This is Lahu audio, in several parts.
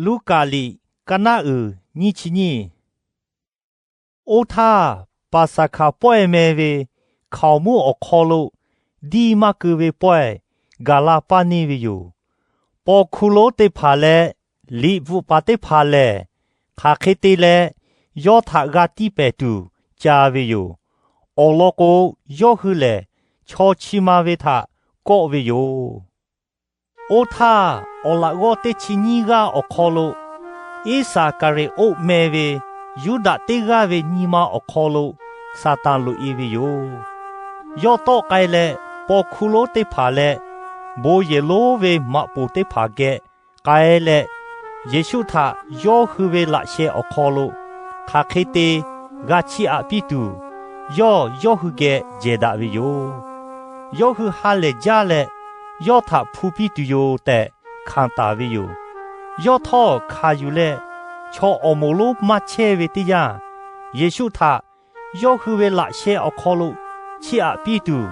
Luˉkaꞈ liꞈ ka naˆ uiˍ nyiˇ chi nyiˇ. Oˇ htaˇ, Paˍsaˍhkaˍ pawehˇ meh ve hkaoˍmonˇ awˬ hk'aw lo diˇ maˇ keu ve pawehˇ gaˬ la paˇ neˇ ve yoˬ. Paw hkuˇ lonˉ teˇ hpaˍ leh liꞈ bvuhꞈ paˍ teˇ hpaˍ lehˬ, hk'aˬ hk'e te leh yawˇ htaꞈ g'a tiˇ pehˍ tuˬ ca ve yoˬ. Awˬ lawn k'o, yawˇ hui lehˬ chaw chi ma ve htaꞈ kawˆ ve yoˬ. Oˇ htaˇ, awˬ laꞈ g'awˇ teˇ chi nyiˇ g'aˇ awˬ hk'aw lo, Iˉsaˍkaˍriˍoˆ meh ve Yuˇdaꞈ teˇ g'aˇ ve nyi ma awˬ hk'aw lo Saˍtanˍ loꞈ-e ve yoˬ. Yawˇ tawˆ k'ai leh, paw hkuˇ lonˉ teˇ hpaˍ leh bon yehˬ lonˉ ve maꞈ poˍ teˇ hpaˍ geh k'ai leh, Yeˍsuˆ htaꞈ yawˇ hui ve laꞈ sheh awˬ hk'aw lo hk'aˬ hk'e te g'a chiˇ aꞈ piˇ tuˬ, yawˇ yawˇ hui geh jehˬ daꞈ ve yoˬ. Yawˇ hui ha lehˬ jaˇ leh, yawˇ htaꞈ hpu piˇ tuˬ yoˬ tehꞈ hkanˍ taˍ ve yoˬ. Yawˇ htawˇ hkanˍ yuˬ leh, chaw awˬ moˍ lonˉ maˇ chehˇ ve teˇ yanˇ, Yeˍsuˆ htaꞈ yawˇ hui ve laꞈ sheh awˬ hk'aw lo chiˇ aꞈ piˇ tuˬ,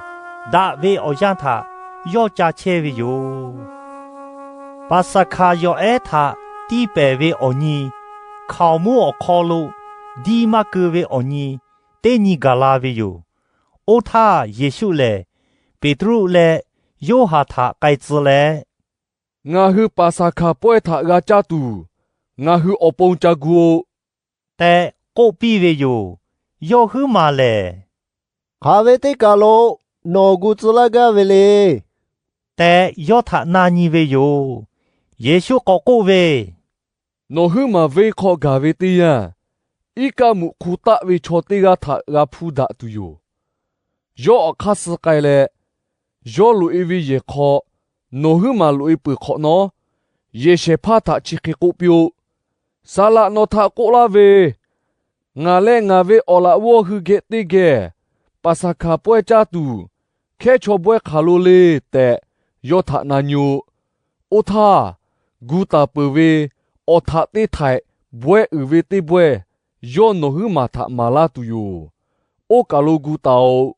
daꞈ ve awˬ yanˇ htaꞈ yawˇ ca chehˇ ve yoˬ. Paˍsaˍhkaˍ yawˬ ehˉ htaꞈ tiˇ pehˍ ve awˬ nyi, hkaoˍmonˇ awˬ hk'aw lo diˇ maˇ keu ve awˬ nyi teˇ nyi gaˬ la ve yoˬ. Oˇ htaˇ Yeˍsuˆ lehˬ, Peˍtruˆ leh Yoˇhanˬ htaꞈ k'ai tcuh leh, Ngaˬ hui Paˍsaˍhkaˍ pawehˇ htaꞈ g'a caˇ tuˬ, ngaˬ hui awˬ pon ca gu-o tehꞈ k'oˆ piˇ ve yoˬ. Yawˇ huiˉ maˬ lehˬ, Hk'aˬ ve teˇ kaˬ lo nawˬ gu tcuh laˇ gaˇ ve le tehꞈ yawˇ htaꞈ na nyi ve yoˬ. Yeˍsuˆ k'awꞈ k'oˆ ve, Nawˬ huiˉ maˬ venˇ hk'aw gaˬ ve teˇ yanˇ, iˉ kaˆ muꞈ hk'u taˆ ve chaw teˇ g'aˇ htaꞈ g'a hpuˇ daꞈ tuˬ yoˬ. Yawˇ awˬ hk'aˇ suh k'ai leh, yawˇ loꞈ-e ve yehˬ hk'aw nawˬ huiˉ maˬ loꞈ-e peuˬ hk'awꞈ nawˉ, yehˬ shehˍ hpaˇ htaꞈ chi hk'e k'oˆ piˇ-oˆ. Saˍ laꞈ nawˬ htaꞈ k'oˆ laˇ ve, Ngaˬ leh ngaˬ ve awˬ laꞈ g'awˇ hui geh teˇ geh Paˍsaˍhkaˍ pawehˇ caˇ tuˬ, hkehˉ chaw bawehˇ hk'aˬ lo le tehꞈ yawˇ htaꞈ na nyi-o. Oˇ htaˇ, gu taˍ peuˬ ve awˬ htaꞈ teˇ htaiꞈ bawehˇ uiˍ ve teˇ bawehˇ yawˇ nawˬ huiˉ maˬ htaꞈ maˍ laˇ tuˬ yoˬ. Oˇ kaˬ lo gu taˍ-oꞈ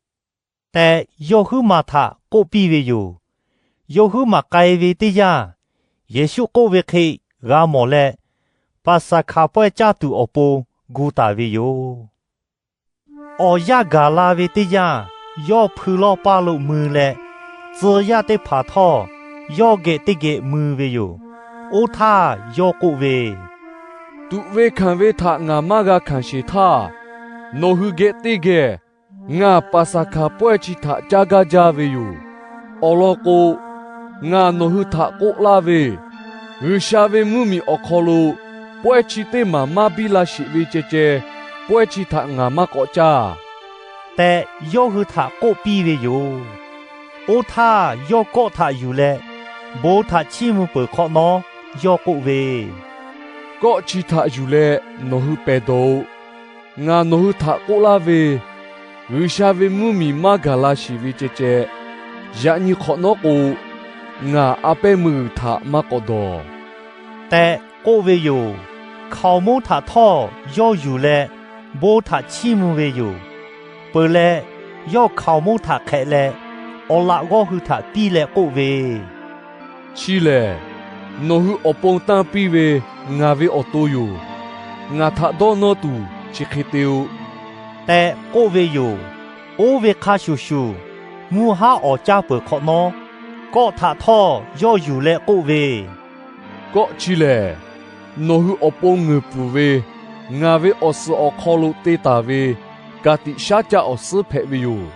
tehꞈ, yawˇ huiˉ maˬ htaꞈ k'oˆ piˇ ve yoˬ. Yawˇ huiˉ maˬ k'ai ve teˇ yanˇ, Yeˍsuˆ k'oˆ ve hk'e g'a mawˬ leh, Paˍsaˍhkaˍ pawehˇ caˇ tuˬ awˬ pon gu taˍ ve yoˬ. Awˬ yanˇ gaˬ la ve teˇ yanˇ, yawˇ hpui lawˇ paˇ lo mui leh, tcuh yaˇ teˇ hpaˍ htawˇ yawˇ geh teˇ geh mui ve yoˬ. Oˇ htaˇ yawˇ k'oˆ ve, Tuꞈ ve hkanˍ ve htaꞈ ngaˬ maˇ g'a hkanˍ sheˍ htaˇ, nawˬ hui geh teˇ geh ngaˬ Paˍsaˍhkaˍ pawehˇ chi htaꞈ caˇ gaˇ jaˇ ve yoˬ. Awˬ lawn k'o, ngaˬ nawˬ hui htaꞈ k'oˆ laˇ ve, G'uiˬsha ve mvuhˇ miˬ awˬ hk'aw lo pawehˇ chi teˇ maˬ maˇ biˇ la sheˍ ve ceh ceh, pawehˇ chi htaꞈ ngaˬ maˇ k'awꞈ caˇ tehꞈ, yawˇ hui htaꞈ k'oˆ piˇ ve yoˬ. Oˇ htaˇ yawˇ kawˆ htaꞈ yuˬ leh, bon htaꞈ chiˇ mvuh peuˬ hk'awꞈ nawˉ, yawˇ k'oˆ ve, Kawˆ chi htaꞈ yuˬ leh nawˬ hui pehˬ dawˬ-oꞈ. Ngaˬ nawˬ hui htaꞈ k'oˆ laˇ ve, G'uiˬsha ve mvuhˇ miˬ maˇ gaˬ la sheˍ ve ceh ceh, yaꞈ nyi hk'awꞈ nawˉ k'o, ngaˬ a pehˉ meuˇ g'uiˬ htaꞈ maˇ k'awꞈ dawˬ tehꞈ k'oˆ ve yoˬ. Hkaoˍmonˇ htaꞈ htawˇ yawˇ yuˬ leh bon htaꞈ chiˇ mvuh ve yoˬ. Peuˬ leh, yawˇ hkaoˍmonˇ htaꞈ hk'ehꞈ leh, awˬ laꞈ g'awˇ hui htaꞈ piˇ leh k'oˆ ve, Chi lehˬ, nawˬ hui awˬ pon tanˇ piˇ ve ngaˬ ve awˬ to yoˬ. Ngaˬ htaꞈ dawˇ nawˇ tuˬ chi hk'e te-o tehꞈ k'oˆ ve yoˬ. Oˇ ve hk'a shuˍ shuˍ, mvuhˇ haˉ awˍ caˇ peuˬ hk'awꞈ nawˉ, kawˆ htaꞈ htawˇ yawˇ yuˬ leh k'oˆ ve, Kawˆ chi lehˬ, nawˬ hui awˬ pon ngeuˍ pfuhˍ ve ngaˬ ve awˬ suhˍ awˬ hk'aw lo te taˍ ve ka tiꞈ shaˉ caˆ awˬ suhˉ hpehꞈ ve yoˬ.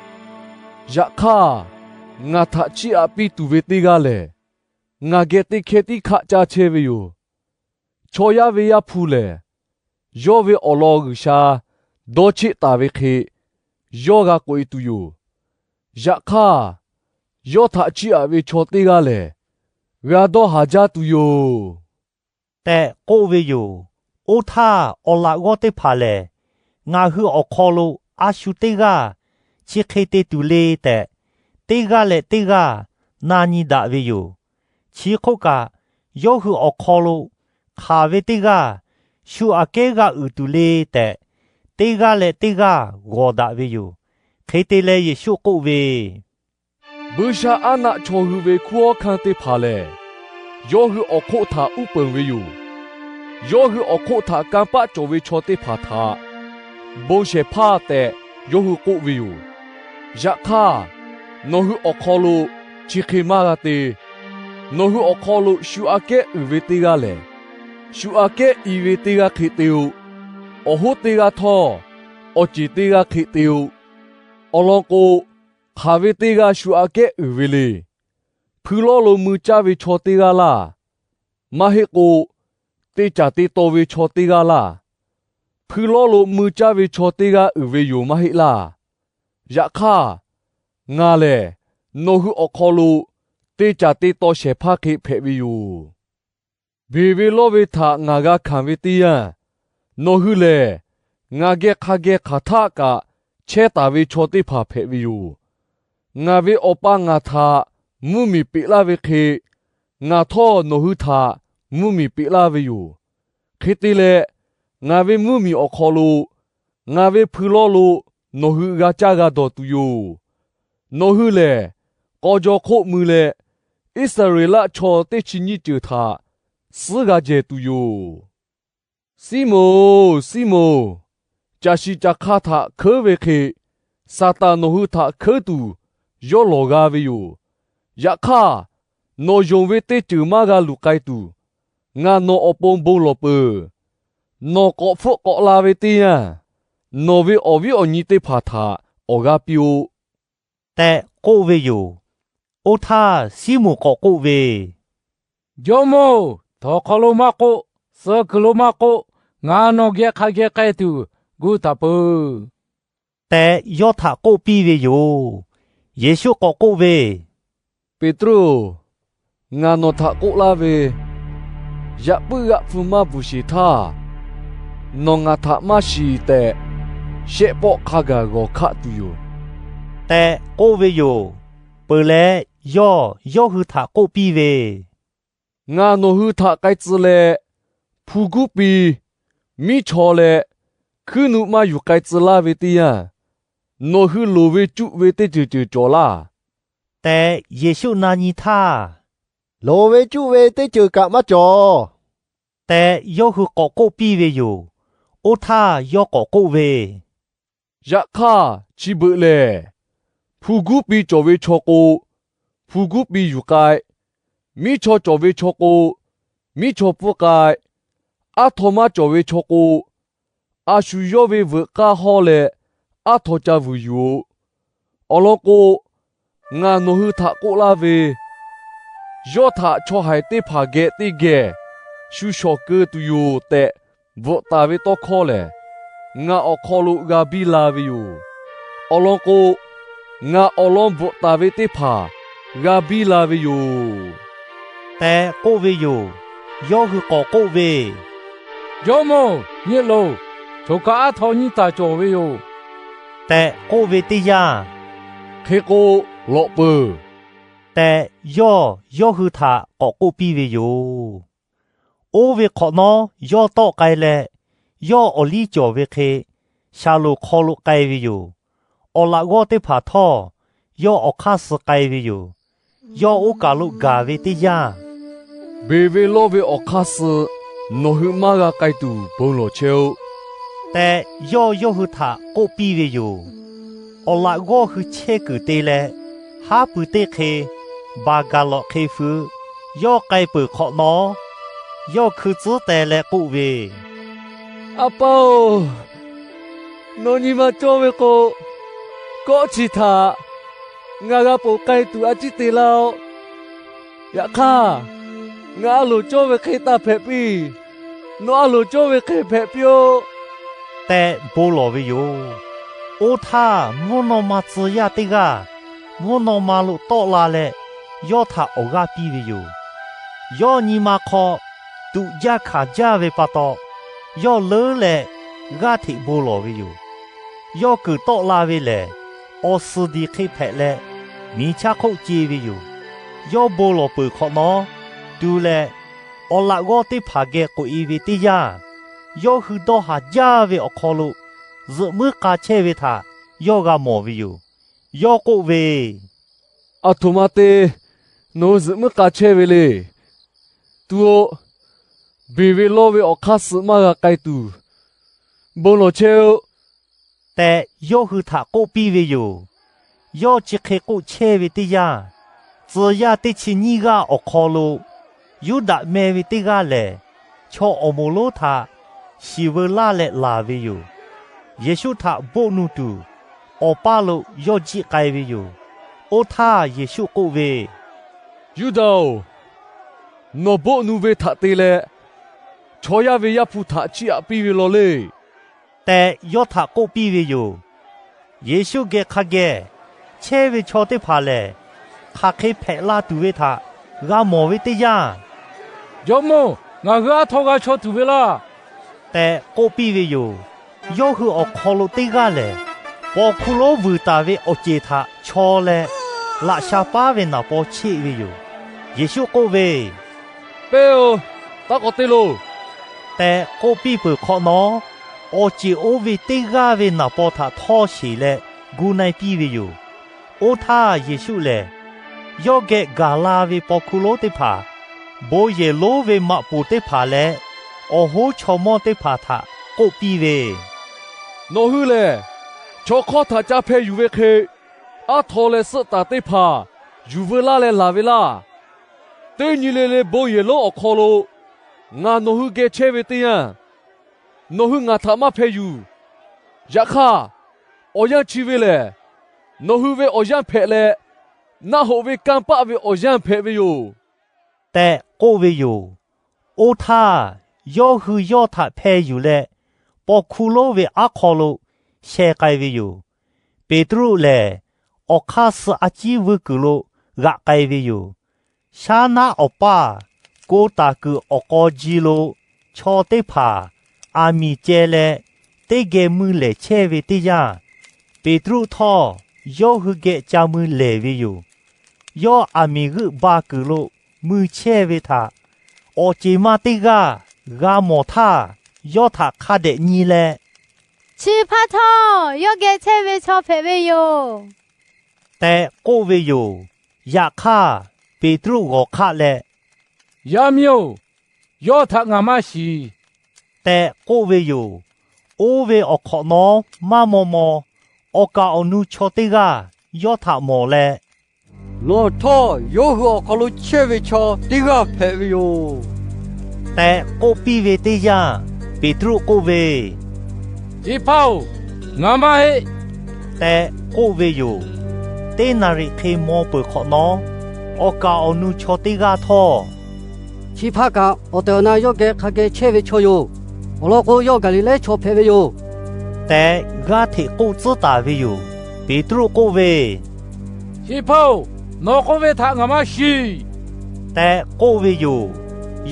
Yaꞈ hk'aˇ, ngaˬ htaꞈ chiˇ aꞈ piˇ tuˬ ve teˇ g'aˇ lehˬ, ngaˬ geh teˇ hkehˇ tiˉ hkaˆ caˇ chehˇ ve yoˬ. Chaw yaˇ ve Yaˇ hpu lehˬ, yawˇ ve awˬ lawn G'uiˬsha dawˇ cheˆ taˍ ve hk'e yawˇ g'a k'oꞈ-e tuˬ yoˬ. Yaꞈ hk'aˇ, yawˇ htaꞈ chiˇ aꞈ ve chaw teˇ g'aˇ lehˬ, g'a dawˇ haˍ jaˇ tuˬ yoˬ tehꞈ k'oˆ ve yoˬ. Oˇ htaˇ, awˬ laꞈ g'awˇ teˇ hpaˍ lehˬ, Ngaˬ hui awˬ hk'aw lo a shu teˇ g'aˇ chi hk'e te tuˬ le tehꞈ, teˇ g'aˇ leh teˇ g'aˇ na nyi daꞈ ve yoˬ. Chi hk'oˆ kaꞈ, yawˇ hui awˬ hk'aw lo hk'aˬ ve teˇ g'aˇ shu aꞈ kehˉ g'a uiˍ tuˬ le tehꞈ, teˇ g'aˇ leh teˇ g'aˇ g'awˬ daꞈ ve yoˬ. Hk'e te leh, Yeˍsuˆ k'oˆ ve, Buiˇshaˆaˉnaˆ chaw hui ve hkunˉ hawˉ hkanˇ teˇ hpaˍ lehˬ, yawˇ hui awˬ hk'oˆ htaꞈ uˉ peunˍ ve yoˬ. yawˇ hui awˬ hk'oˆ htaꞈ kanˇ paˆ cawˬ ve chaw teˇ hpaˍ htaꞈ bon shehˍ hpaˇ tehꞈ yawˇ hui k'oˆ ve yoˬ. Yaꞈ hk'aˇ, nawˬ hui awˬ hk'aw lo chi hk'e maˇ g'a te. Nawˬ hui awˬ hk'aw lo shu aꞈ kehˉ uiˍ ve teˇ g'aˇ lehˬ, shu aꞈ kehˉ i ve teˇ g'aˇ hk'e te-o. Awˬ hoˉ teˇ g'aˇ htawˇ, awˬ ceˬ teˇ g'aˇ hk'e te-o. Awˬ lawn k'o, hk'aˬ ve teˇ g'aˇ shu aꞈ kehˉ uiˍ ve le. Hpui lawˇ lo mui caˇ ve chaw teˇ g'aˇ laˇ, maˇ heˆ k'o, te caˍ te taw ve chaw teˇ g'aˇ laˇ. Hpui lawˇ lo mui caˇ ve chaw teˇ g'aˇ uiˍ ve yoˬ, maˇ heˆ laˇ. Yaꞈ hk'aˇ, ngaˬ lehˬ nawˬ hui awˬ hk'aw lo te caˍ te taw shehˍ hpaˇ hk'e hpehꞈ ve yoˬ. Beˬ ve lawˇ ve htaꞈ ngaˬ g'a hkanˍ ve teˇ yanˇ, nawˬ hui lehˬ ngaˬ geh hk'a geh hk'aˬ htaˆ kaꞈ chehˇ taˍ ve chaw teˇ hpaˍ hpehꞈ ve yoˬ. Ngaˬ ve Awˬ pa ngaˬ htaꞈ mvuhˇ miˬ peꞈ laˇ ve hk'e, ngaˬ htawˇ nawˬ hui htaꞈ mvuhˇ miˬ peꞈ laˇ ve yoˬ. Hk'e te leh, ngaˬ ve mvuhˇ miˬ awˬ hk'aw lo ngaˬ ve hpui lawˇ lo nawˬ hui g'a caˇ g'a dawˬ tuˬ yoˬ. Nawˬ hui lehˬ, k'aw jaw hk'oˆ mui leh Iˉsaˍreˍlaˆ chaw teˇ chi nyiˇ ceuˬ htaꞈ suhˉ g'a jehˬ tuˬ yoˬ. Siˉmonˍ, Siˉmonˍ, caˬ shiˍ caˬ hk'aˇ htaꞈ hkeuˉ ve hk'e, Saˍtanˍ nawˬ hui htaꞈ hkeuˉ tuˬ yawˇ lawˬ g'a ve yoˬ. Yaꞈ hk'aˇ, nawˬ yonˍ ve teˇ ceuˬ maˇ g'a luˬ k'ai tuˬ, ngaˬ nawˬ awˬ pon bon lawˬ peuˬ. Nawˬ k'awꞈ hpfuhˆ k'awꞈ la ve teˇ yanˇ, nawˬ ve awˬ viˉ awˬ nyi teˇ hpaˍ htaꞈ awˬ g'aˇ piˇ-oˆ tehꞈ k'oˆ ve yoˬ. Oˇ htaˇ Siˉmonˍ k'awꞈ k'oˆ ve, Jawˇmawˇ-oˬ, htawnˍ hk'aw lo maˇ k'oˆ, suh kuiˬ lo maˇ k'oˆ, ngaˬ nawˬ geh hk'a geh k'ai tuˬ gu taˍ peuˬ tehꞈ yawˇ htaꞈ k'oˆ piˇ ve yoˬ. Yeˍsuˆ k'awꞈ k'oˆ ve, Peˍtruˆ-oˬ, ngaˬ nawˬ htaꞈ k'oˆ laˇ ve, yaꞈ puiˉ g'aˆ hpfuh maˇ bvuhˬ sheˍ htaˇ, nawˬ ngaˬ htaꞈ maˇ shiˍ tehꞈ, shehˆ pawˆ hk'a gaˬ g'awˬ hkaˆ tuˬ yoˬ tehꞈ k'oˆ ve yoˬ. Peuˬ leh, yawˇ yawˇ hui htaꞈ k'oˆ piˇ ve, Ngaˬ nawˬ hui htaꞈ k'ai tcuh leh, hpu guˉ pi, miˉ chaw leh hkuiˉ nuˆ maˇ yuˬ k'ai tcuh laˇ ve teˇ yanˇ, nawˬ hui loˍ ve cuˆ ve teˇ ceuˬ ceuˬ cawˬ laˇ tehꞈ Yeˍsuˆ na nyi htaˇ, Loˍ ve cuˆ ve teˇ ceuˬ kaꞈ maˇ cawˬ tehꞈ yawˇ hui k'awꞈ k'oˆ piˇ ve yoˬ. Oˇ htaˇ yawˇ k'awꞈ k'oˆ ve, Yaꞈ hk'aˇ chi beuꞈ lehˬ, hpu guˉ pi cawˬ ve chaw k'o, hpu guˉ pi yuˬ k'ai. Miˉ chaw cawˬ ve chaw k'o, miˉ chaw pfuhˇ k'ai. Aˉ htaw maˇ cawˬ ve chaw k'o, a shu yawˇ ve veuꞈ k'aˇ hawˇ leh aˉ htaw ca vuiˬ yuˬ-oꞈ. Awˬ lawn k'o, ngaˬ nawˬ hui htaꞈ k'oˆ laˇ ve, yawˇ htaꞈ chaw haiˬ teˇ hpaˍ geh teˇ geh shu shawˍ keu tuˬ yoˬ tehꞈ bvuhꞈ taˍ ve tawˇ hkawˇ lehˬ, ngaˬ awˬ hk'aw lo g'a biˇ la ve yoˬ. Awˬ lawn k'o, ngaˬ awˬ lawn bvuhꞈ taˍ ve teˇ hpaˍ g'a biˇ la ve yoˬ tehꞈ k'oˆ ve yoˬ. Yawˇ hui k'awꞈ k'oˆ ve, Jawˇmawˇ-oˬ, nyi loˬ. Choˬ kaꞈ aˉ htaw nyiˇ taˍ cawˬ ve yoˬ tehꞈ k'oˆ ve teˇ yanˇ, Hk'e k'o, lawꞈ peuˬ tehꞈ yawˇ yawˇ hui htaꞈ k'awꞈ k'oˆ piˇ ve yoˬ. Oˇ ve hk'awꞈ nawˉ yawˇ tawˆ k'ai leh, yawˇ awˬ liˇ cawˬ ve hk'e shaˍlonˍ hk'aw lo k'ai ve yoˬ. Awˬ laꞈ g'awˇ teˇ hpaˍ htawˇ yawˇ awˬ hk'aˇ suh k'ai ve yoˬ. Yawˇ oˇ kaˬ lo gaˬ ve teˇ yanˇ, Beˬ ve lawˇ ve awˬ hk'aˇ suh nawˬ hui maˇ g'a k'ai tuˬ bon lawˬ chehˇ-oˆ tehꞈ yawˇ yawˇ hui htaꞈ k'oˆ piˇ ve yoˬ. Awˬ laꞈ g'awˇ hui chehˇ kuiˬ te leh, haˉ pui teˇ hk'e baˬ gaˬ lawꞈ hk'e feu yawˇ k'ai peuˬ hk'awꞈ nawˉ, yawˇ hkui tcuhˉ teh leh k'oˆ ve, A pa-oˬ, nawˬ nyi ma cawˇ ve k'o, kawˆ chi htaꞈ ngaˬ g'a ponˬ k'ai tuˬ a ciˉ te laˇ-oˆ. Yaꞈ hk'aˇ, ngaˬ a loˍ cawˇ ve hk'e taˇ hpehꞈ piˇ. Nawˬ a loˍ cawˇ ve hk'e hpehꞈ piˇ-oˆ tehꞈ bon lawˬ ve yoˬ. Oˇ htaˇ, mvuhˇ naw ma tcuh yaˇ teˇ g'aˇ mvuhˇ naw ma lo tawˆ la leh, yawˇ htaꞈ awˬ g'aˇ piˇ ve yoˬ. Yawˇ nyi ma hk'aw tuꞈ jaˇ hkanˍ jaˇ ve pa taw, yawˇ leuˉ leh g'aˇ hteꞈ bon lawˬ ve yoˬ. Yawˇ kuiˬ tawˆ la ve lehˬ, awˬ suhˍ diˬ hk'e hpehꞈ leh, miˬ chaˇ hk'oˆ ce ve yoˬ. Yawˇ bon lawˬ peuˬ hk'awꞈ nawˉ tu leh, awˬ laꞈ g'awˇ teˇ hpaˍ geh k'oꞈ-e ve teˇ yanˇ, yawˇ hui dawˇ haˍ jaˇ ve awˬ hk'aw lo zuhꞈ muiˉ k'a chehˇ ve htaꞈ yawˇ g'a mawˬ ve yoˬ. Yawˇ k'oˆ ve, Aˬ htoꞈ ma te nawˬ hui zuhꞈ muiˉ k'a chehˇ ve le. Tuˬ-oꞈ, Beˬ ve lawˇ ve awˬ hk'aˇ suh maˇ g'a k'ai tuˬ, bon lawˬ chehˇ-oˆ tehꞈ, yawˇ hui htaꞈ k'oˆ piˇ ve yoˬ. Yawˇ chi hk'e k'oˆ chehˇ ve teˇ yanˇ, tcuh yaˇ teˇ chi nyiˇ g'aˇ awˬ hk'aw lo Yuˇdaꞈ meh ve teˇ g'aˇ lehˬ, chaw awˬ moˍ lonˉ htaꞈ shiˍ veu laˇ leh laˬ ve yoˬ. Yeˍsuˆ htaꞈ boˆ nu tuˬ, awˬ paˇ lo yawˇ jiˆ k'ai ve yoˬ. Oˇ htaˇ Yeˍsuˆ k'oˆ ve, Yuˇdaꞈ-oˬ, nawˬ boˆ nu ve htaꞈ te leh, chaw yaˇ ve Yaˇ hpu htaꞈ chiˇ aꞈ piˇ ve law leˇ tehꞈ, yawˇ htaꞈ k'oˆ piˇ ve yoˬ. Yeˍsuˆ geh hk'a geh chehˇ ve chaw teˇ hpaˍ lehˬ, hk'aˬ hk'e hpehꞈ la tuˬ ve htaꞈ g'a mawˬ ve teˇ yanˇ, Jawˇmawˇ, ngaˬ hui aˉ htaw g'a chaw tuˬ ve laˇ tehꞈ k'oˆ piˇ ve yoˬ. Yawˇ hui awˬ hk'aw lo teˇ g'aˇ lehˬ, paw hkuˇ lonˉ vuiˬ taˍ ve awˬ ceˬ htaꞈ chaw leh, laꞈ sha paˉ ve naˍ paw cheˆ ve yoˬ. Yeˍsuˆ k'oˆ ve, Pehˇ-oˬ, taˇ k'awꞈ te loˬ tehꞈ k'oˆ piˇ peuˬ hk'awꞈ nawˉ, awˬ ceˬ oˇ ve teˇ g'aˇ ve naˍ paw htaꞈ htawˇ sheˬ leh gu na-e piˇ ve yoˬ. Oˇ htaˇ Yeˍsuˆ lehˬ, yawˇ geh gaˬ la ve paw hkuˇ lonˉ teˇ hpaˍ, bon yehˬ lonˉ ve maꞈ poˍ teˇ hpaˍ leh awˬ hoˉ chaw mawˇ teˇ hpaˍ htaꞈ k'oˆ piˇ ve, Nawˬ hui lehˬ, chaw hk'awˇ htaꞈ ca hpeh yuˬ ve hk'e, aˉ htaw leh suhˆ taˍ teˇ hpaˍ yuˬ veu laˇ leh laˬ ve laˇ. Teˇ nyi le le bon yehˬ lonˉ awˬ hk'aw lo ngaˬ nawˬ hui geh chehˇ ve teˇ yanˇ, nawˬ hui ngaˬ htaꞈ maˇ hpeh yuˬ. Yaꞈ hk'aˇ, awˬ yanˇ chi ve lehˬ, nawˬ hui ve awˬ yanˇ hpehꞈ leh, naˆ hoꞈ ve kanˇ paˆ ve awˬ yanˇ hpehꞈ ve yoˬ tehꞈ k'oˆ ve yoˬ. Oˇ htaˇ, yawˇ hui yawˇ htaꞈ hpeh yuˬ leh, paw hkuˇ lonˉ ve aˉ hk'aw lo sheh k'ai ve yoˬ. Peˍtruˆ lehˬ, awˬ hk'aˇ suh a ciˉ vuiˇ kuiˬ lo g'aꞈ k'ai ve yoˬ. Shaˉ naˉ awˬ paˇ ko taˍ kuiˬ awˬ k'aw ji lo chaw teˇ hpaˍ aˬ miˍ ceh leh teˇ geh mui lehˬ chehˇ ve teˇ yanˇ, Peˍtruˆ htawˇ yawˇ hui geh ca mui lehˬ ve yoˬ. Yawˇ aˬ miˍ g'euˆ ba kuiˬ lo mui chehˇ ve htaꞈ awˬ ceˬ ma teˇ g'aˇ g'a mawˬ htaˇ, yawˇ htaꞈ hk'a dehꞈ nyi leh, Chi hpaˇ htawˇ yawˇ geh chehˇ ve chaw hpehꞈ ve yoˬ tehꞈ k'oˆ ve yoˬ. Yaꞈ hk'aˇ, Peˍtruˆ g'awˬ hk'aˆ leh, Yaˇ miˇ-oˬ, yawˇ htaꞈ ngaˬ maˇ shiˍ tehꞈ k'oˆ ve yoˬ. Oˇ ve awˬ hk'awꞈ nawˉ maˇ maw maw, awˬ kaˍ awˬ nu chaw teˇ g'aˇ yawˇ htaꞈ mawˬ leh, Nawˬ htawˇ yawˇ hui awˬ hk'aw lo chehˇ ve chaw teˇ g'aˇ hpehꞈ ve yoˬ tehꞈ k'oˆ piˇ ve teˇ yanˇ, Peˍtruˆ k'oˆ ve, Chi hpaˇ-oˬ, ngaˬ maˇ heˆ tehꞈ k'oˆ ve yoˬ. Teˇ naˍ riˍ hk'e maw peuˬ hk'awꞈ nawˉ, awˬ kaˍ awˬ nu chaw teˇ g'aˇ htawˇ, Chi hpaˇ kaꞈ awˬ tehˬ awˬ na yawˇ geh hk'a geh chehˇ ve chaw yoˬ. Awˬ lawn k'o, yawˇ Gaˍliˍlehˇ chaw hpehꞈ ve yoˬ tehꞈ, g'aˇ hteꞈ k'oˆ tcuhˉ taˍ ve yoˬ. Peˍtruˆ k'oˆ ve, Chi hpaˇ-oˬ, nawˬ k'oˆ ve htaꞈ ngaˬ maˇ shiˍ tehꞈ k'oˆ ve yoˬ.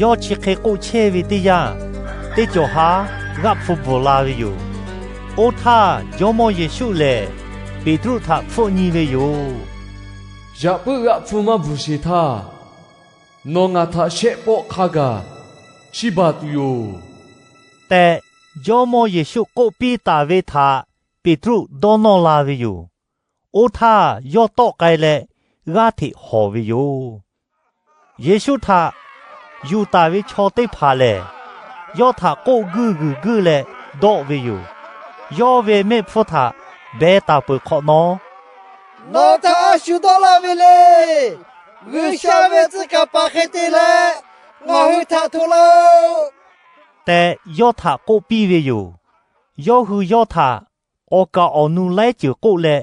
Yawˇ chi hk'e k'oˆ chehˇ ve teˇ yanˇ, teˇ cawˬ haˉ g'aˆ hpu bvuhˬ la ve yoˬ. Oˇ htaˇ, Jawˇmawˇ Yeˍsuˆ lehˬ Peˍtruˆ htaꞈ hpfuhˆ nyi ve yoˬ. Yaꞈ puiˉ g'aˆ hpu maˇ bvuhˬ sheˍ htaˇ, nawˬ ngaˬ htaꞈ shehˆ pawˆ hk'a gaˬ chiˇ baˬ tuˬ yoˬ tehꞈ, Jawˇmawˇ Yeˍsuˆ k'oˆ piˇ taˍ ve htaꞈ Peˍtruˆ dawˇ nawˇ la ve yoˬ. Oˇ htaˇ, yawˇ tawˆ k'ai leh g'aˇ hteꞈ hawˬ ve yoˬ. Yeˍsuˆ htaꞈ yuˬ taˍ ve chaw teˇ hpaˍ lehˬ, yawˇ htaꞈ k'oˆ guiˇ g'uiˬ guiˇ leh dawˆ ve yoˬ. Yawˇ ve mehˆ hpfuhˇ htaꞈ beh taˍ peuˬ hk'awꞈ nawˉ, Nawˬ htaꞈ a shu dawˇ laˇ ve le. G'uiˬsha ve tcuh kaˍ paˍ hk'e te leh ngaˬ hui htaꞈ hto laˇ-oˆ tehꞈ, yawˇ htaꞈ k'oˆ piˇ ve yoˬ. Yawˇ hui yawˇ htaꞈ awˬ kaˍ awˬ nu laiˉ ceuˬ k'oˆ leh,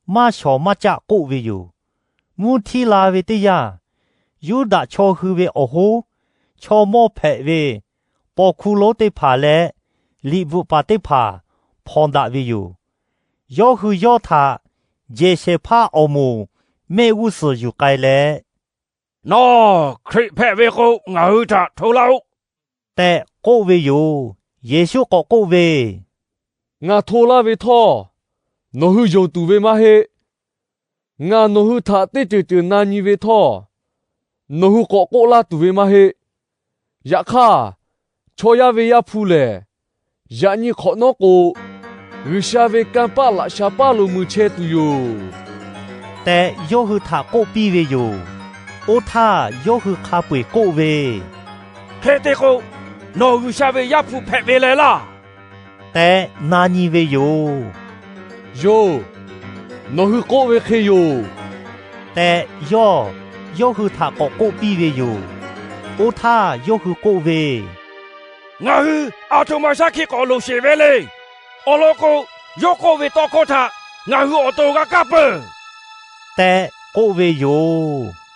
maˇ shawˍ maˇ caˆ k'oˆ ve yoˬ. Mvuhˇ htiˇ la ve teˇ yanˇ, Yuˇdaꞈ chaw hui ve awˬ hoˉ chaw mawˇ hpehꞈ ve paw hkuˇ lonˉ teˇ hpaˍ leh liꞈ bvuhꞈ paˍ teˇ hpaˍ hpawnˬ daꞈ ve yoˬ. Yawˇ hui yawˇ htaꞈ jehˬ shehˍ hpaˇ awˬ moˍ mehˆ g'uˇ suhˍ yuˬ k'ai leh, Nawˬ Hkriꞈ hpehꞈ ve k'o, ngaˬ hui htaꞈ hto laˇ-oˆ tehꞈ k'oˆ ve yoˬ. Yeˍsuˆ k'awꞈ k'oˆ ve, Ngaˬ hto laˇ ve htawˇ, nawˬ hui yonˍ tuˬ ve maˇ heˆ. Ngaˬ nawˬ hui htaꞈ teˇ ceuˬ ceuˬ na nyi ve htawˇ, nawˬ hui k'awꞈ k'oˆ laˇ tuˬ ve maˇ heˆ. Yaꞈ hk'aˇ, chaw yaˇ ve Yaˇ hpu lehˬ, yaꞈ nyi hk'awꞈ nawˉ k'o, G'uiˬsha ve kanˇ paˆ laꞈ sha paˉ lo mui chehˇ tuˬ yoˬ tehꞈ, yawˇ hui htaꞈ k'oˆ piˇ ve yoˬ. Oˇ htaˇ, yawˇ hui hk'a peu-eˬ k'oˆ ve, Hk'e te k'o, nawˬ G'uiˬsha ve Yaˇ hpu hpehꞈ ve leh laˇ tehꞈ na nyi ve yoˬ. Yoˬ, nawˬ hui k'oˆ ve hk'e yoˬ tehꞈ yawˇ yawˇ hui htaꞈ k'awꞈ k'oˆ piˇ ve yoˬ. Oˇ htaˇ yawˇ hui k'oˆ ve, Ngaˬ hui aˬ htoꞈ ma shaˉ hkiˆ k'awꞈ loˍ sheˍ ve le. Awˬ lawn k'o, yawˇ k'oˆ ve tawˇ hkawˇ htaꞈ ngaˬ hui awˬ to g'a kaˇ peuˬ tehꞈ k'oˆ ve yoˬ.